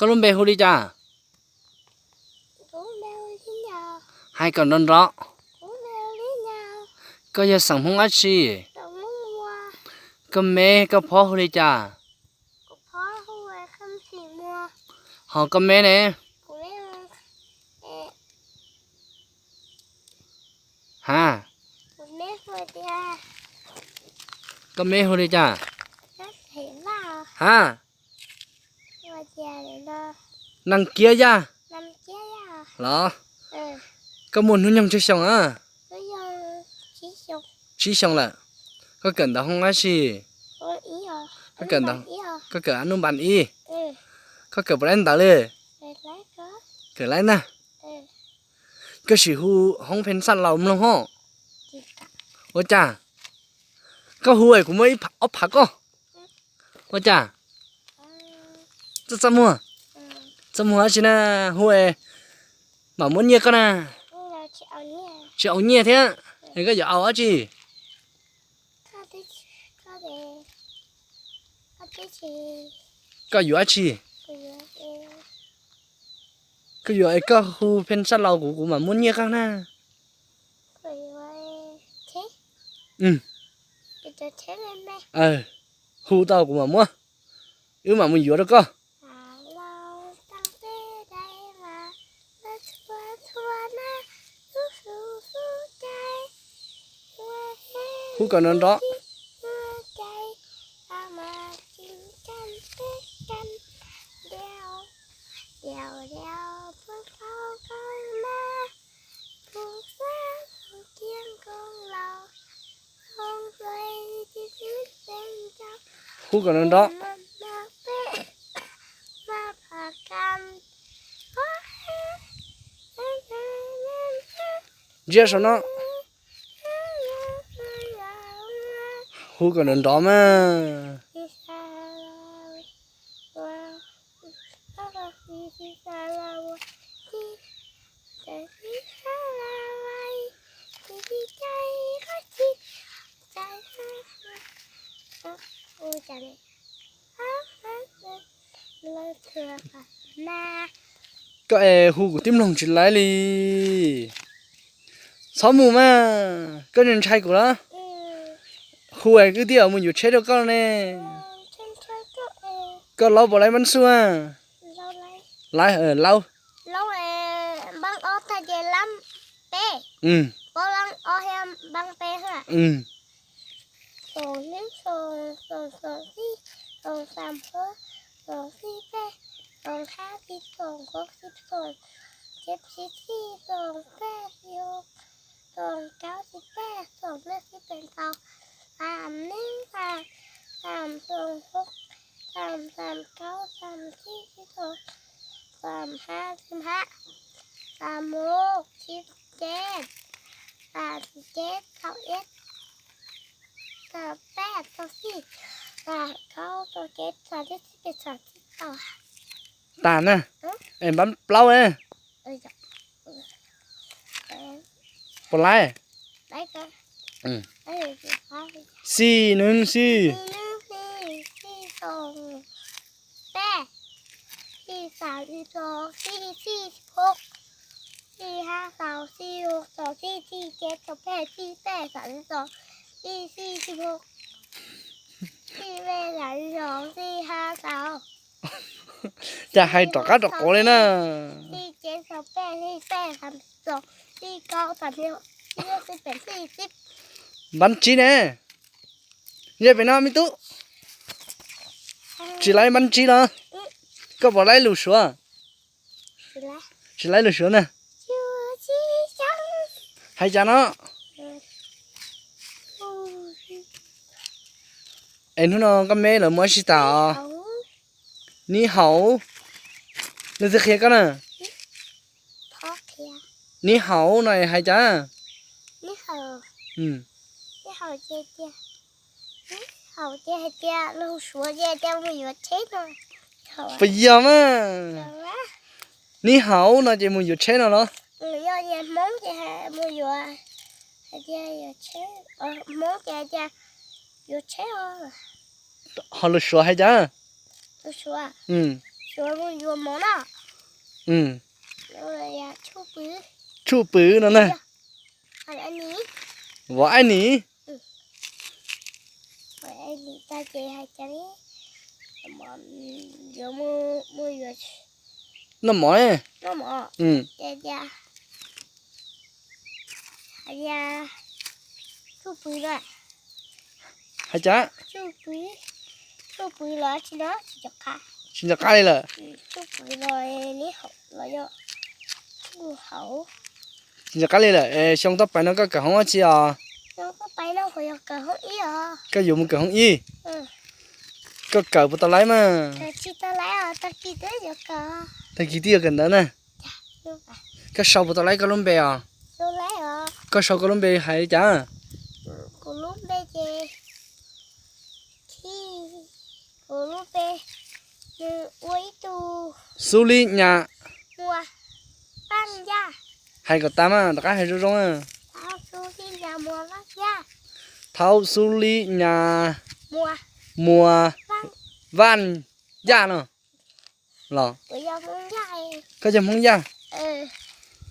Koj lub npe hu li cas? Hais kom nrov nrov. Koj yog xeem Hmoob dab tsi? Koj me koj phob hu li cas? Ho koj me ne? Ha? Koj me hu li cas? Ha? Nees Kiab Yaj los? Koj muaj hnub nyoog tsawg xyoo a? Tsib xyoo lawm. Koj kawm ntawv hoob dab tsi? Koj kawm hnub npas ib. Koj kawm puas laib ntawv li? Kawm laib ntag. Koj sim hu hoob pheej xaj laus mloog hos. Ua cas? Koj hu es kuv muab ib phav ob phav koj. Ua cas? Txaj txaj muag. Txaj muag dab tsi na? Hu es mam muab nyiaj koj na. Tsis au nyiaj thiab. Es koj yuav au dab tsi? Koj yuav dab tsi? Koj yuav es koj hu pheej xaj laus kuv, kuv mam muab nyiaj koj na. Hu tau kuv mam muab. Wb mam mus yuav rau koj. Hu kom nrov nrov. Hu kom nrov nrov. Ntsia saum no. Hu kom nrov nrov mas. Koj es hu kuv twb mloog tsis laib li. Txhob mus mas, koj ntshai kuv los? Hu es kwv tij mus yuav tsheb rau koj ne. Koj laub puas laib npab xub a? Laub, laub. Tas na. Es npab plaub. Puas laib? Xij, neeg xij. Cas hais rov qab rov quav li na. Npab tsib ne. Yog pem no me tub. Tsis laib npab tsib los? Koj puas laib lus Suav? Tsis laib lus Suav na. Hais cas no? Es hnub no koj me lawv muab tsis tas os. Ni hauv. Leej twg qhia koj na? Ni hauv no hais cas? Puas yog mas? Ni hauv no ces mus yuav tsheb no los? Ho lus Suav hais cas? Yuav mus yuav mov no. Tshuj pwv no na. Vov aib nis. Noj mov. Hais cas? Tsis nco qab li lawm. Tsis nco qab li lawm. Xyoo tuaj pais no koj kawm hoob ib tsi os? Koj yuav mus kawm hoob ib. Koj kawm puas tau laib mas? Tag kis twb yuav kawm ntawv na. Koj sau puas tau laib koj lub npe os? Koj sau koj lub npe hais li cas? Xub Lib Nyas. Hais kom tas mas rov qab hais zoo zoo. Thaub Xub Lib Nyas Muas Vaj Yaj no los? Koj yog Hmoob Yaj.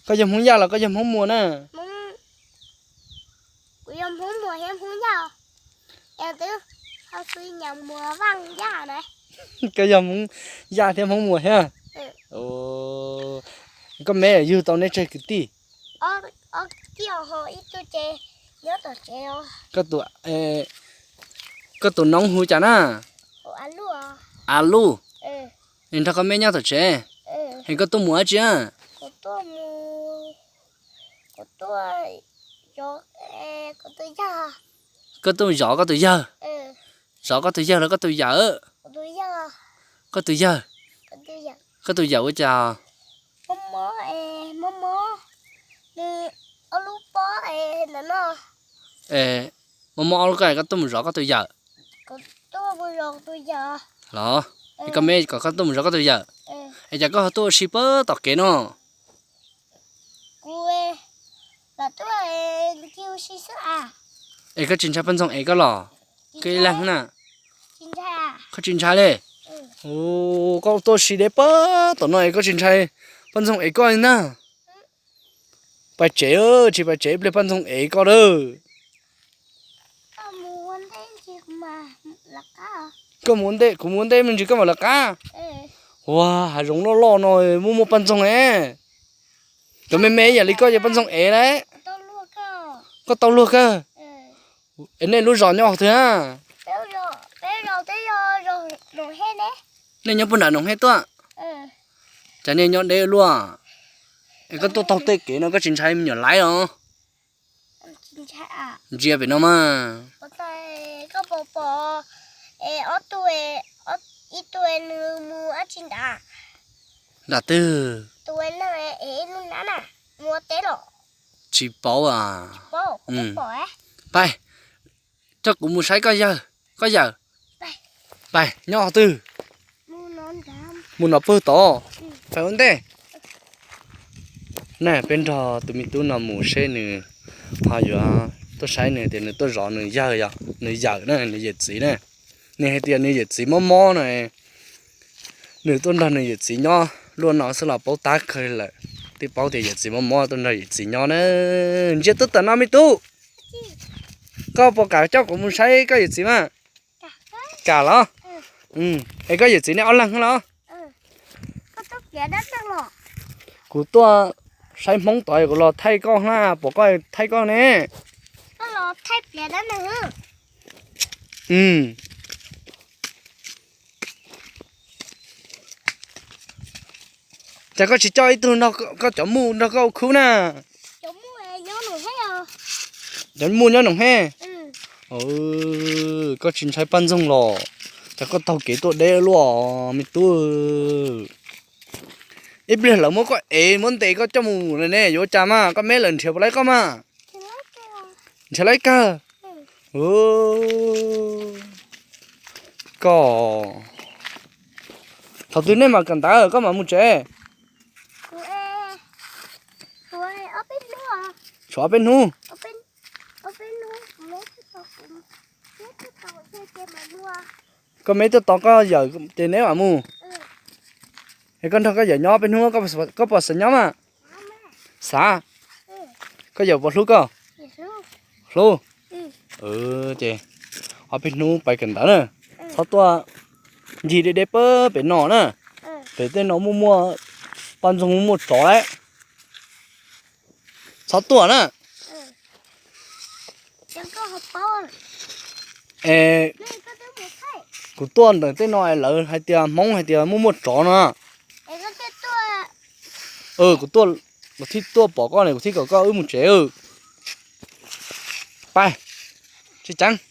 Koj yog Hmoob Yaj los koj yog Hmoob Muas na? Koj yog Hmoob Yaj thiab Hmoob Muas thiab. Koj me yug tau neb tsawg kwv tij? Koj tus noob hu cas na? A Luj. Nrog koj me nyob tom tsev. Es koj tuaj mus dab tsi? Koj tuaj zov koj tus yawg. Zov koj tus yawg los koj tus yawm? Koj tus yawg. Koj tus yawm ua cas? Mob mob ob lub koj es koj tuaj mus zov koj tus yawm los? Es koj me kom koj tuaj mus zov koj tus yawm. Es cas koj ho tuaj ua si puag tom kev no? Es koj tsis ntshai poj ntxoog ev koj los? Koj ib leeg na. Koj tsis ntshai li? Koj tuaj si deb puag tom no es koj tsis ntshai poj ntxoog ev koj li na? Pais tsev, tsis pais tsev ib pliag poj ntxoog ev koj lawm. Koj mus ua ntej, kuv mus ua ntej me ntsis koj mam lawv qab. Ua hav zoov loj loj no muaj muaj poj ntxoog e. Cov me me yam li koj ces poj ntxoog ev lawm. Koj tau luag kawg. Es nej lub zos nyob twg a? Nej nyob puag nram Noom Hej tuaj. Cas nej nyob deb luaj? Es koj tuaj taug tej kev no koj tsis ntshai me nyuam laib los? Ntsia pem no mas. Nram twg? Tsis paub a. Pais, coj kuv mus saib koj yawg, koj yawm. Pais, nyob qhov twg? Mus nov pawg tod. Pais ua ntej. Na peb nrog tus me tub no mus seb nws ho yuav tuaj saib nws tias nws tuaj zov nws yawg, nws yawm na, nws yawm txiv na. Nws hais tias nws yawm txiv mob mob no, nws tuaj nrog nws yawm txiv nyob luaj no xwb los paub tab kawg lawm. Twb paub tias yawm txiv mob mob tuaj nrog yawm txiv nyob na. Ntsia tuaj tom no me tub, koj puas kam coj kuv mus saib koj yawm txiv mas? Kam los? Es koj yawm txiv nej ob leeg los? Kuv tuaj saib Hmoob tod kuv los thaij koj na, pom koj thaij koj ne. Cas koj tsis coj ib tug nrog koj cov muj nrog koj ua khub na? Cov muj nyob Noom Hej. Koj tsis ntshai poj ntxoog los? Cas koj taug kev tuaj deb luaj me tub. Ib pliag lawv muab koj ev muab ntes koj coj mus ne yuav cas mas koj me lawv nrhiav puas laib koj mas? Nrhiav laib kawg. Koj, thaum twg nej mam kawm ntawv koj mam mus tsev? Tshuav ob peb hnub. Koj me tuaj tos koj yawm ces neb mam mus. Es koj nrog koj yawm nyob ob peb hnub koj puas xav nyob mas? Xav. Koj yawm puas hlub koj? Hlub. Ces ob peb hnub pais kawm ntawv na, txhob tuaj ncig deb deb pab pem no na. Pem tej no muaj muaj poj ntxoog muaj tsov lawm. Txhob tuaj na. Es kuv tuaj ntawm tej no es lawv hais tias Hmoob hais tias muaj muaj tsov no. Kuv tuaj, kuv thiaj tuaj pom koj ne, kuv thiaj kom koj wb mus tsev. Pais, tsis ceev.